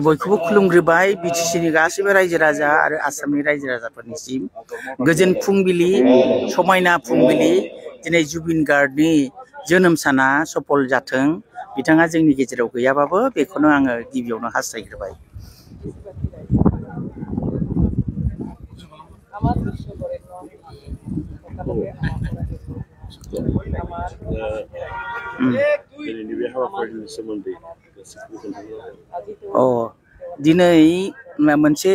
बयखौबो खुलुमग्रोबाय बिटिसिनि गासैबो रायजो राजा आरो आसामनि रायजो राजाफोरनिसिम गोजोन फुंबिलि समायना फुंबिलि दिनै जुबिन गार्गनि जोनोम साना सफल जाथों बिथाङा जोंनि गेजेराव गैयाबाबो बेखौनो आङो गिबियावनो हास्थायग्रोबाय। दिनै मोनसे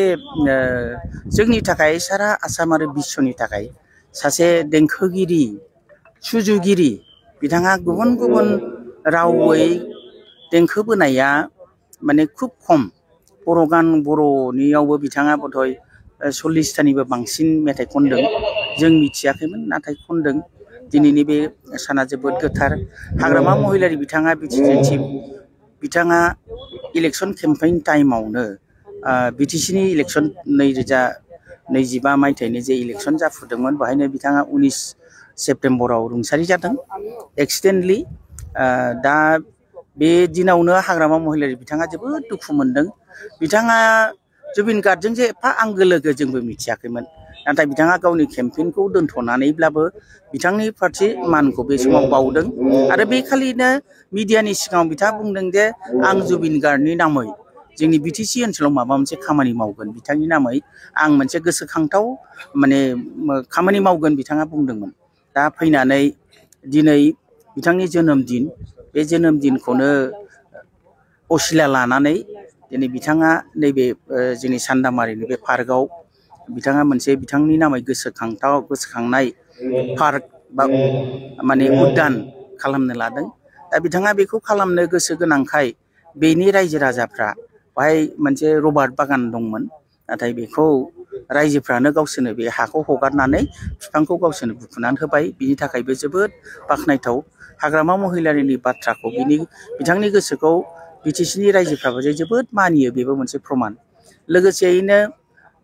जोंनि थाखाय सारा आसाम आरो बिश्वनि थाखाय सासे देंखोगिरि सुजुगिरि बिथाङा गुबुन गुबुन रावै देंखो बोनाया माने खुब खम। बर' गान बर'नियावबो बिथाङा बधय 40तानिबो बांसिन मेथाइ खनदों जों मिथियाखैमोन नाथाय खनदों। दिनैनि बे साना जोबोद गोथार हाग्रामा महिलारि बिथाङा बिथाङा इलेक्शन केम्पेइन टाइमावनो बिटिसिनि इलेक्शन 2025 मायथाइनि जे इलेक्शन जाफुदोंमोन बेहायनो बिथाङा 19 सेप्तेम्बराव रुंसारि जादों एक्सिडेन्टलि। दा बे दिनावनो हाग्रामा महिलारि बिथाङा जोबोद दुखु मोनदों। बिथाङा जुबिन गार्गजों जे एफा आंगो लोगो जोंबो मिथियाखैमोन नाथाय बिथाङा गावनि केम्पेइनखौ दोनथ'नानैब्लाबो बिथांनि फारसे मानखौ बे समाव बावदों आरो बे खालिनो मिडियानि सिगाङाव बिथाङा बुंदों जे आं जुबिन गार्गनि नामै जोंनि बिटिसि ओनसोलाव माबा मोनसे खामानि मावगोन बिथांनि नामै आं मोनसे गोसोखांथाव माने खामानि मावगोन बिथाङा बुंदोंमोन। दा फैनानै दिनै बिथांनि जोनोम दिन बे जोनोम दिनखौनो असिला लानानै दिनै बिथाङा नैबे जोंनि सान्दामारिनि बे पार्कआव बिथाङा मोनसे बिथांनि नामै गोसोखांनाय पार्क बा माने उद्यान खालामनो लादों। दा बिथाङा बेखौ खालामनो गोसो गोनांखाय बेनि रायजो राजाफ्रा बाहाय मोनसे रबार्ट बागान दंमोन नाथाय बेखौ रायजोफ्रानो गावसोरनो बे हाखौ हगारनानै बिफांखौ गावसोरनो बुखुनानै होबाय। बिनि थाखायबो जोबोद बाख्नायथाव हाग्रामा महिलारिनि बाथ्राखौ बिथांनि गोसोखौ बिटिसिनि रायजोफ्राबो जोबोद मानियो बेबो मोनसे प्रमान। लोगोसेयैनो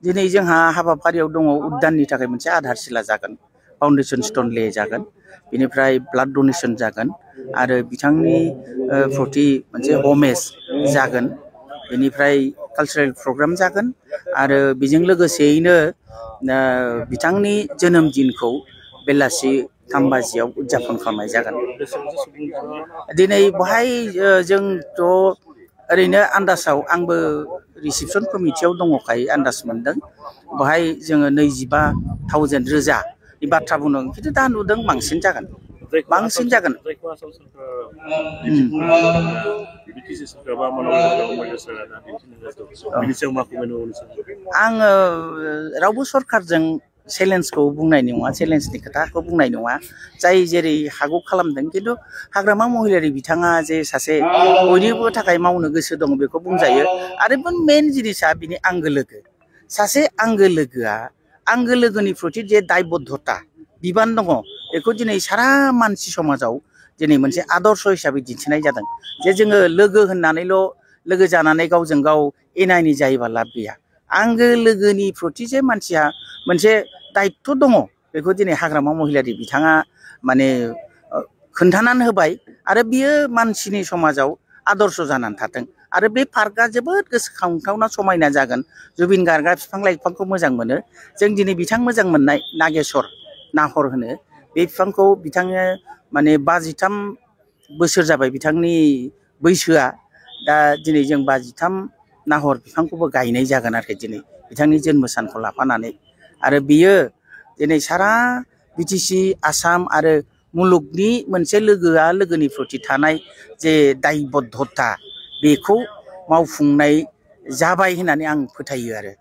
दिनै जोंहा हाबाफारियाव दङ उद्याननि थाखाय मोनसे आधारशिला जागोन फाउन्डेसन स्टोन ले जागोन बेनिफ्राय ब्लाड डनेसन जागोन आरो बिथांनि प्रति मोनसे हमेज जागोन बेनिफ्राय कालचारेल प्रग्राम जागोन आरो बेजों लोगोसेयैनो बिथांनि जोनोम दिनखौ बेलासि 3 बाजियाव उदजापन खालामनाय जागोन। दिनै बेहाय जोंथ' ओरैनो आन्दाजाव आंबो रिसेपसन कमिटियाव दङखाय आन्दाज मोनदों बेहाय जोङो 25,000 नि बाथ्रा बुंदों खिन्थु दा नुदों बांसिन जागोन। आङो रावबो सरकारजों चेलेन्जखौ बुंनाय नङा चेलेन्जनि खोथाखौ बुंनाय नङा जाय जेरै हागौ खालामदों खिन्थु हाग्रामा महिलारि बिथाङा जे सासे बयनिबो थाखाय मावनो गोसो दङ बेखौ बुंजायो आरो मेन जिनिसा बिनि आंगो लोगो सासे आंगो लोगोआ आंगो लोगोनि प्रति जे दायबद्धता बिबान दङ बेखौ दिनै सारा मानसि समाजाव दिनै मोनसे आदर्श हिसाबै दिन्थिनाय जादों जे जोङो लोगो होननानैल' लोगो जानानै गावजों गाव एना एनि जायोबा लाब गैया। आंगो लोगोनि प्रति जे मानसिया मोनसे दायित्व दङ बेखौ दिनै हाग्रामा महिलारि बिथाङा माने खोन्थानानै होबाय आरो बियो मानसिनि समाजाव आदर्श जानानै थाथों आरो बे पार्कआ जोबोद गोसोखांथावना समायना जागोन। जुबिन गार्गआ बिफां लाइफांखौ मोजां मोनो जों दिनै बिथां मोजां मोननाय नागेश्वर नाहर होनो बे बिफांखौ बिथाङा माने 53 बोसोर जाबाय बिथांनि बैसोआ दा दिनै जों 53 नाहर बिफांखौबो गायनाय जागोन आरो दिनै बिथांनि जन्म सानखौ लाफानानै आरो बियो दिनै सारा बिटिसि आसाम आरो मुलुगनि मोनसे लोगोनि प्रति थानाय जे दायबद्धता बेखौ मावफुंनाय जाबाय होननानै आं फोथायो आरो।